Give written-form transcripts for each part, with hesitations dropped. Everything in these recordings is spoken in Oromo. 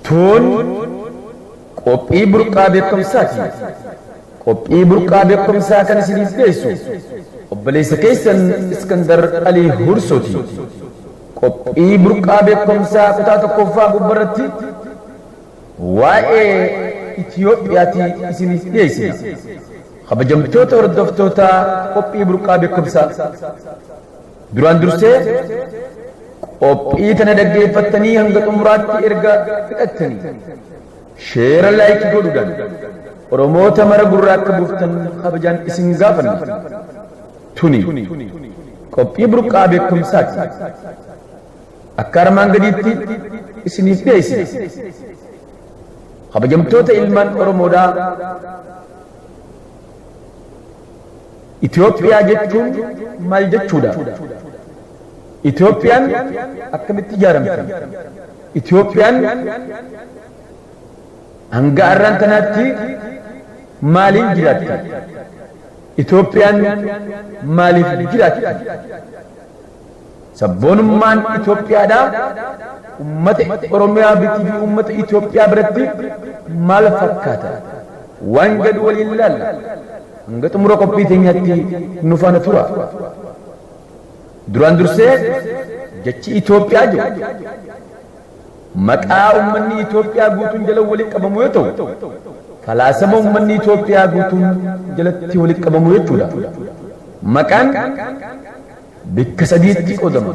Tun qophii burqaa beekumsaati. Qophii burqaa beekumsaa kan isiniif dhiyeessu obboleessa keessan Iskandar Alii Hursooti. Qophii burqaa beekumsaa kutaa tokkoffaa gubbarratti waa'ee Itiyoophiyaati isiniif dhiyeessina. Kabajamtoota hordoftoota qophii burqaa beekumsaa. Duraan dursee qophii tana dhaggeeffattanii hanga xumuraatti erga fixattanii share like godhuudhaan Oromoota mara gurraa akka buuftan kabajaan isin gaafanna. Tuni qophii burqaa beekumsaati. Akka armaan gadiitti isiniif dhiyeessina. Kabajamtoota ilmaan Oromoodhaa, Itoophiyaa jechuun maal jechuudha? Itoophiyaan akkamitti ijaaramte? Itoophiyaan hanga har'aan tanaatti maaliin jiraatti? Itoophiyaan maaliif jiraatti? Sabboonummaan Itoophiyaadhaa ummata Oromiyaa bitii fi ummata Itoophiyaa biratti maal fakkaata? Waan jedhu waliin ilaalla. Hanga xumura qophii teenyaatti nu faana tura. Duraan dursee jechi Itoophiyaa jedhu maqaa uummanni Itoophiyaa guutuun jala walitti qabamu yoo ta'u, falaasama uummanni Itoophiyaa guutuun jalatti walitti qabamu jechuudha. Maqaan bikka sadiitti qoodama.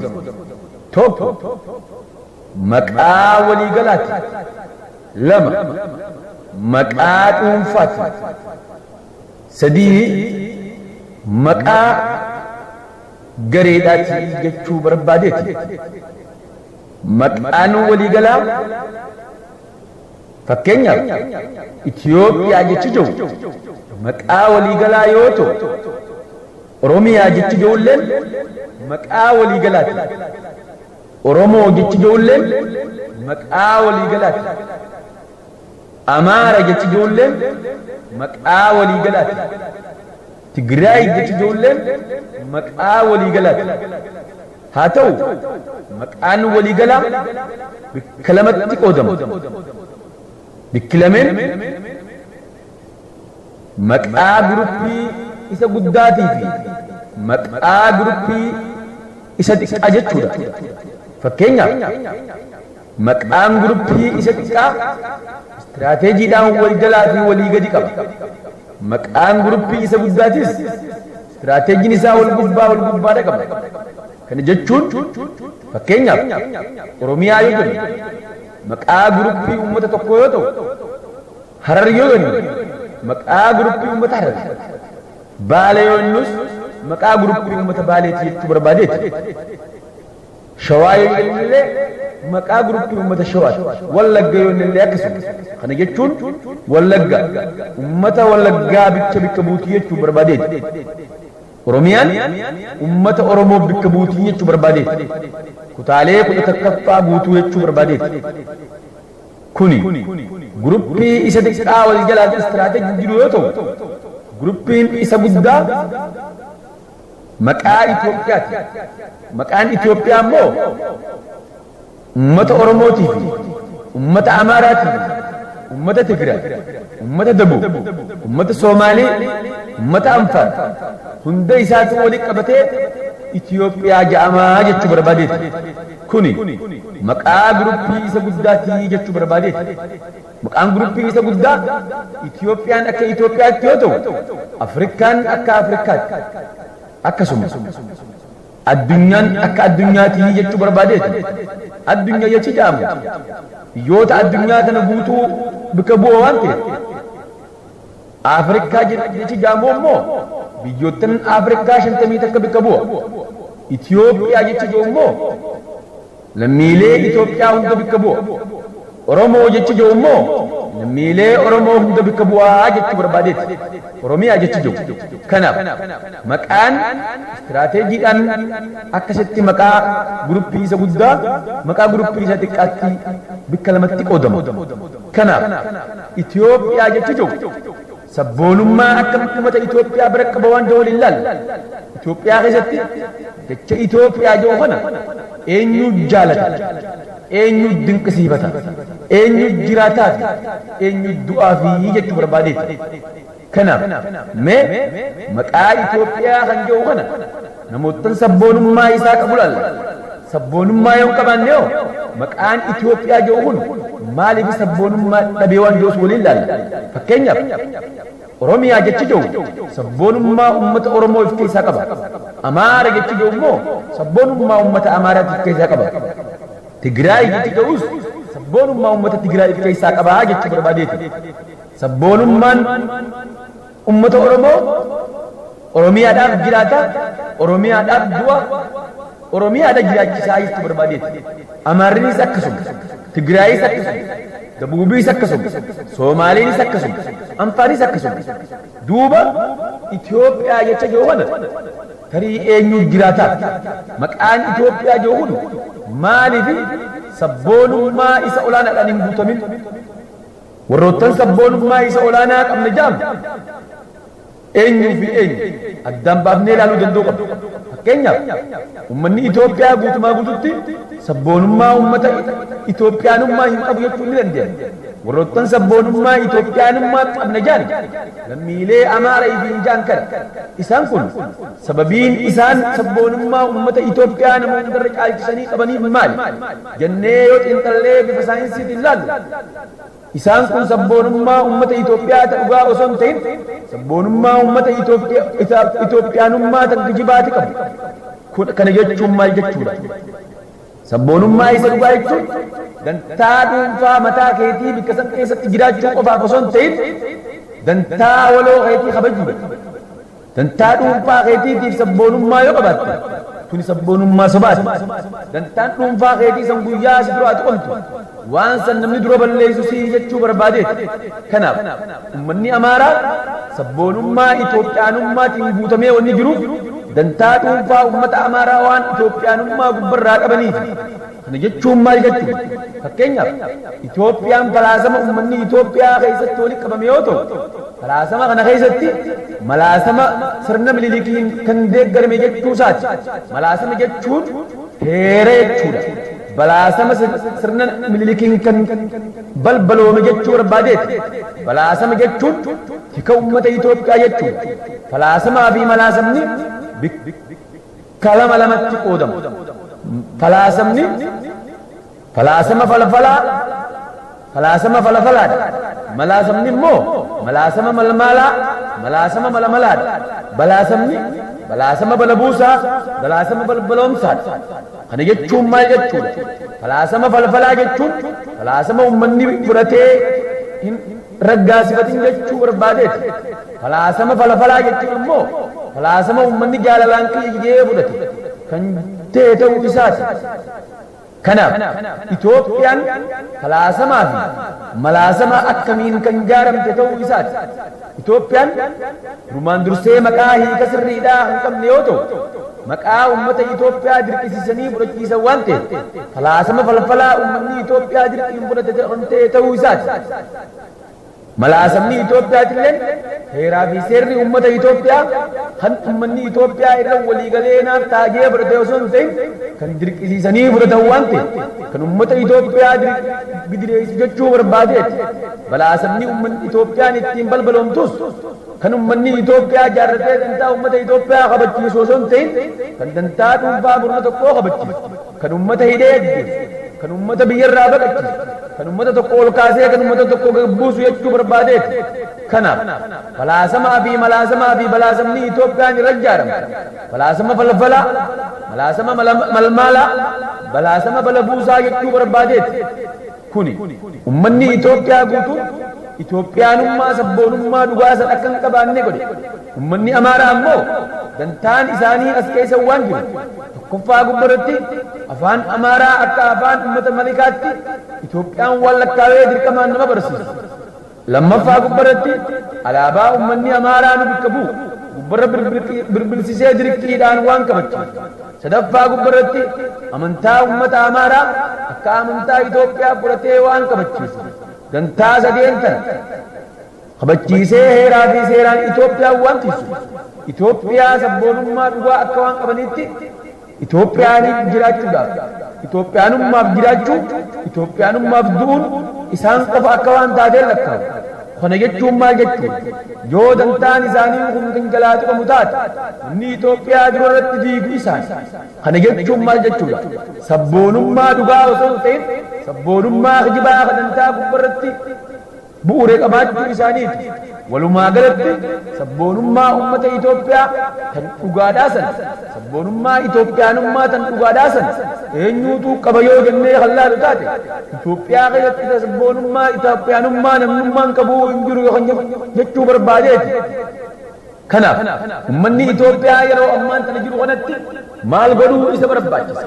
Tokko, maqaa waliigalaati. Lama, maqaa dhuunfaati. Sadii, maqaa gareedhaati jechuu barbaadeeti. Maqaan waliigalaa, fakkeenyaaf Itiyoophiyaa jechi jiru maqaa waliigalaa yoo ta'u, Oromiyaa jechi jirulleen maqaa waliigalaati. Oromoo jechi jirulleen maqaa waliigalaati. Amaara jechi jirulleen maqaa waliigalaati. Tigraay jechi jirulleen maqaa waliigalaati. Haa ta'u, maqaan waliigalaa bikka lamatti qoodama. Bikki lameen maqaa guruppii isa guddaatii fi maqaa guruppii isa xiqqaa jechuudha. Fakkeenyaaf, maqaan guruppii isa xiqqaa istiraateejiidhaan wal jalaa fi walii gadi qaba. Maqaan guruppii isa guddaatis istiraateejiin isaa wal gubbaa wal gubbaadha qaba. Kana jechuun, fakkeenyaaf Oromiyaa yoo jennu maqaa guruppii uummata tokkoo yoo ta'u, Harar yoo jennu maqaa guruppii uummata Harar, Baalee yoo jennus maqaa guruppii uummata Baaleeti jechuu barbaadeeti. Shawaa yoo jennullee maqaa guruppii uummata Shawaati. Wallagga yoo jennullee akkasuma. Kana jechuun Wallagga uummata Wallaggaa bicha bikka buutii jechuu barbaadeeti. Oromiyaan uummata Oromoo bikka buutii jechuu barbaadeeti. Kutaalee 11ffaa guutuu jechuu barbaadeeti. Kuni guruppii isa xiqqaa wal jalaan istiraateejii jiru yoo ta'u, guruppiin isa guddaa maqaa Itoophiyaati. Maqaan Itoophiyaa immoo uummata Oromootii fi uummata Amaaraatii fi uummata Tigraay, uummata Dabub, uummata Soomaalii, uummata Anfaar hunda isaatu walitti qabatee Itoophiyaa ja'amaa jechuu barbaadeeti. Kuni maqaa guruppii isa guddaatii jechuu barbaadeeti. Maqaan guruppii isa guddaa Itoophiyaan akka Itoophiyaatti yoo ta'u, Afrikaan akka Afrikaatti, akkasuma addunyaan akka addunyaatii jechuu barbaadeeti. Addunyaa jechi jedhamu biyyoota addunyaa tana guutuu bikka bu'a waan ta'eef, Afrikaa jechi jedhamu immoo biyyoottan Afrikaa 51 bikka bu'a. Itoophiyaa jechi jedhu immoo lammiilee Itoophiyaa hunda bikka bu'a. Oromoo jechi jedhu immoo lammiilee Oromoo hunda bikka bu'aa jechuu barbaadeeti. Oromiyaa jechi jedhu. Kanaaf maqaan istiraateejiidhaan akkasitti maqaa guruppii isa guddaa maqaa guruppii isa xiqqaatti bikka lamatti qoodama. Kanaaf Itoophiyaa jechi jedhu Sabboonummaa akkamitti uummata Itoophiyaa bira qaba waan jiru waliin ilaalla. Itoophiyaa keessatti jecha Itoophiyaa jiru kana eenyu jaalata? Eenyu dinqisiifata? Eenyu jiraataa fi eenyu du'aa fi jechuu barbaadeeti. Kanaaf mee maqaa Itoophiyaa kan jiru kana namoottan sabboonummaa isaa qabu laalla. Sabboonummaa yoo hin qabaanne hoo maqaan Itoophiyaa jiru kun maaliif sabboonummaa dhabee waan jirus waliin laalla. Fakkeenyaaf Oromiyaa jechi jiru sabboonummaa uummata Oromoo of keessaa qaba. Amaara jechi jiru immoo sabboonummaa uummata Amaaraati of keessaa qaba. Tigraay jechi jirus sabboonummaa uummata Tigraay of keessaa qaba jechuu barbaadeeti. Sabboonummaan uummata Oromoo Oromiyaadhaaf jiraata, Oromiyaadhaaf du'a, Oromiyaadha jiraachisaa jechuu barbaadeeti. Amaarrinis akkasuma, Tigraayis akkasuma, Dabuubiis akkasuma, Soomaaliinis akkasuma, Anfaaris akkasuma. Duuba Itoophiyaa jecha jiru kana tarii eenyu jiraataa? Maqaan Itoophiyaa jiru kun maaliif sabboonummaa isa olaanaadhaan hin guutamin? Warroottan sabboonummaa isa olaanaa qabna jedhamu eenyuu fi eenyu addaan baafnee ilaaluu danda'u qabna. Fakkeenyaaf uummanni Itoophiyaa guutumaa guututti sabboonummaa uummata Itoophiyaanummaa hin qabu jechuu ni dandeenya. Warroottan sabboonummaa Itoophiyaanummaa qabna jedhan lammiilee Amaara ifiin jedhan kana. Isaan kun sababiin isaan sabboonummaa uummata Itoophiyaa nama hundarra caalchisanii qabaniif maali? Jennee yoo xiinxallee bifa saayinsiitiin ilaallu isaan kun sabboonummaa uummata Itoophiyaa ta dhugaa osoo hin ta'in sabboonummaa uummata Itoophiyaanummaa ta kijibaati qabu. Kana jechuun maal jechuudha? Sabboonummaa isa dhugaa jechuun dantaa dhuunfaa mataa keetii bakka san keessatti jiraachuu qofaaf osoo hin ta'in dantaa waloo keetii kabajuudha. Dantaa dhuunfaa keetiitiif sabboonummaa yoo qabaatte tuni sabboonummaa sobaati. Dantaan dhuunfaa keetii san guyyaa si duraa tuqamtu waan san namni dura balleessu si jechuu barbaadeeti. Kanaaf uummanni Amaaraa sabboonummaa Itoophiyaanummaatiin guutamee wanni jiruuf dantaa dhuunfaa uummata Amaaraa waan Itoophiyaanummaa gubbarraa qabaniif. Kana jechuun maal jechuudha? Fakkeenyaaf Itoophiyaan falaasama uummanni Itoophiyaa keessatti walitti qabame yoo ta'u, falaasama kana keessatti malaasama sirna Minilikiin kan deeggarame jechuu isaati. Malaasama jechuun heera jechuudha. Balaasama sirna Minilikiin kan balbaloome jechuu barbaadeeti. Balaasama jechuun tika uummata Itoophiyaa jechuudha. Falaasamaa fi malaasamni bakka lama lamatti qoodamu. Falaasamni falaasama falfalaa falaasama falfalaadha. Malaasamni immoo malaasama malmaalaa malaasama malamalaadha. Balaasamni balaasama balabuusaa balaasama balbaloomsaadha. Kana jechuun maal jechuudha? Falaasama falfalaa jechuun falaasama uummanni fudhatee hin raggaasifatin jechuu barbaadeeti. Falaasama falfalaa jechuun immoo falaasama uummanni jaalalaan kiyyee fudhate kan ta'e ta'uu isaati. Kanaaf Itoophiyaan falaasamaa fi malaasama akkamiin kan ijaaramte ta'uu isaati. Itoophiyaan durumaan dursee maqaa hiika sirriidhaa hin qabne yoo ta'u, maqaa uummata Itoophiyaa dirqisiisanii fudhachiisan waan ta'eef falaasama falfalaa uummanni Itoophiyaa dirqiin fudhate kan ta'e ta'uu isaati. Malaasamni Itoophiyaatilleen heeraa fi seerri uummata Itoophiyaa kan uummanni Itoophiyaa irra waliigalee naaf taajee fudhate osoo hin ta'in kan dirqisiisanii fudhatan waan ta'eef kan uummata Itoophiyaa gidireessu jechuu barbaadeeti. Balaasamni uummanni Itoophiyaan ittiin balbaloomtus kan uummanni Itoophiyaa jaarratee dantaa uummata Itoophiyaa kabachiisu osoo hin ta'in kan dantaa dhuunfaa murna tokkoo kabachiisu, kan uummata hidhee ajjeesu, kan uummata biyyarraa baqachiisu, kan uummata tokko ol kaasee kan uummata tokko gabbuusu jechuu barbaadeeti. Kanaaf falaasamaa fi malaasamaa fi balaasamni Itoophiyaan irra ijaaramte falaasama falfalaa, malaasama malmaalaa, balaasama balabuusaa jechuu barbaadeeti. Kuni uummanni Itoophiyaa guutuun Itoophiyaanummaa sabboonummaa dhugaa san akka hin qabaanne godhe. Uummanni Amaaraa ammoo dantaan isaanii as keessa waan jiru tokkoffaa gubbarratti afaan Amaaraa akka afaan uummata malikaatti Itoophiyaan waan lakkaawee dirqamaan nama barsiisu. Lammaffaa gubbarratti alaabaa uummanni Amaaraa nu bakka bu'u gubbarra birbirsiisee dirqiidhaan waan kabachiisu. Sadaffaa gubbarratti amantaa uummata Amaaraa akka amantaa Itoophiyaa fudhatee waan kabachiisu. Dantaa sadeen tana Kabachiisee heeraa fi seeraan Itoophiyaa waan tiisu. Itoophiyaa sabboonummaa dhugaa akka waan qabanitti Itoophiyaaniif jiraachuudhaaf, Itoophiyaanummaaf jiraachuu, Itoophiyaanummaaf du'uun isaan qofa akka waan taateen lakkaa'u. Kana jechuun maal jechuudha? Yoo dantaan isaanii kun kan jalaa tuqamu taate, inni Itoophiyaa dura irratti diigu isaan. Kana jechuun maal jechuudha? Sabboonummaa dhugaa osoo hin ta'in sabboonummaa kijibaa kan dantaa gubbarratti bu'uure qabaachuu isaaniiti. Walumaa galatti sabboonummaa uummata Itoophiyaa kan dhugaadhaa san, sabboonummaa Itoophiyaanummaa tan dhugaadhaa san eenyuutu qaba yoo jennee kan laalu taate, Itoophiyaa keessatti sabboonummaa Itoophiyaanummaa namnummaan qabu hin jiru jechuu barbaadeeti. Kanaaf uummanni Itoophiyaa yeroo ammaan tana jiru kanatti maal godhuu isa barbaachisa?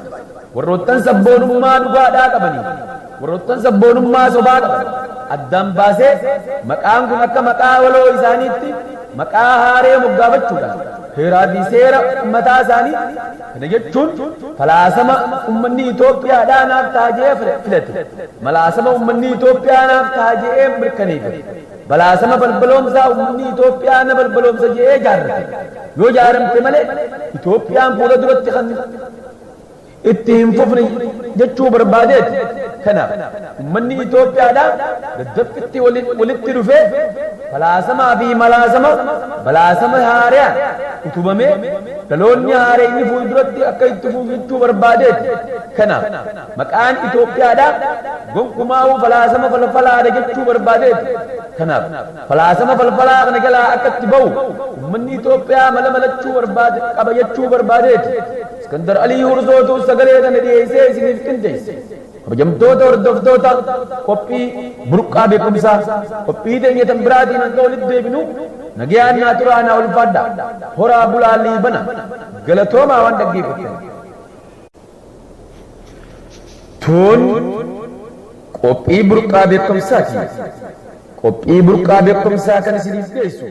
Warroottan sabboonummaa dhugaadhaa qabanii, warroottan sabboonummaa sobaa qaban addaan baasee maqaan kun akka maqaa waloo isaaniitti maqaa haaree moggaafachuudhaan heeraa fi seera mataa isaanii kana jechuun falaasama uummanni Itoophiyaadhaa naaf taajee filate, malaasama uummanni Itoophiyaa naaf taajee mirkaneeffate, balaasama balbaloomsaa uummanni Itoophiyaa na balbaloomsa jedhee jaarrate. Yoo jaaramte malee Itoophiyaan fuula duratti kan itti hin fufne jechuu barbaadeeti. Kanaaf uummanni Itoophiyaadhaa daddaffitti walitti dhufee falaasamaa fi malaasama balaasama haaraan utubamee dhaloonni haaree inni fuulduratti akka itti fufu jechuu barbaadeeti. Kanaaf maqaan Itoophiyaadhaa gonkumaa'uu falaasama falfalaadha jechuu barbaadeeti. Kanaaf falaasama falfalaa kana jalaa akka itti ba'u uummanni Itoophiyaa mala malachuu barbaade qaba jechuu barbaadeeti. Iskandar Alii Hursootu sagalee kana dhiyeessee isiniif qindeesse. Kabajamtoota hordoftoota qophii burqaa beekumsaa qophii teenya tan biraatiin hanga walitti deebinu nagayaan naa turaa, naa ulfaadha. Horaa bulaa liibana, galatoomaa waan dhaggeeffattan. Tun qophii burqaa beekumsaati. Qophii burqaa beekumsaa kan isiniif dhiyeessu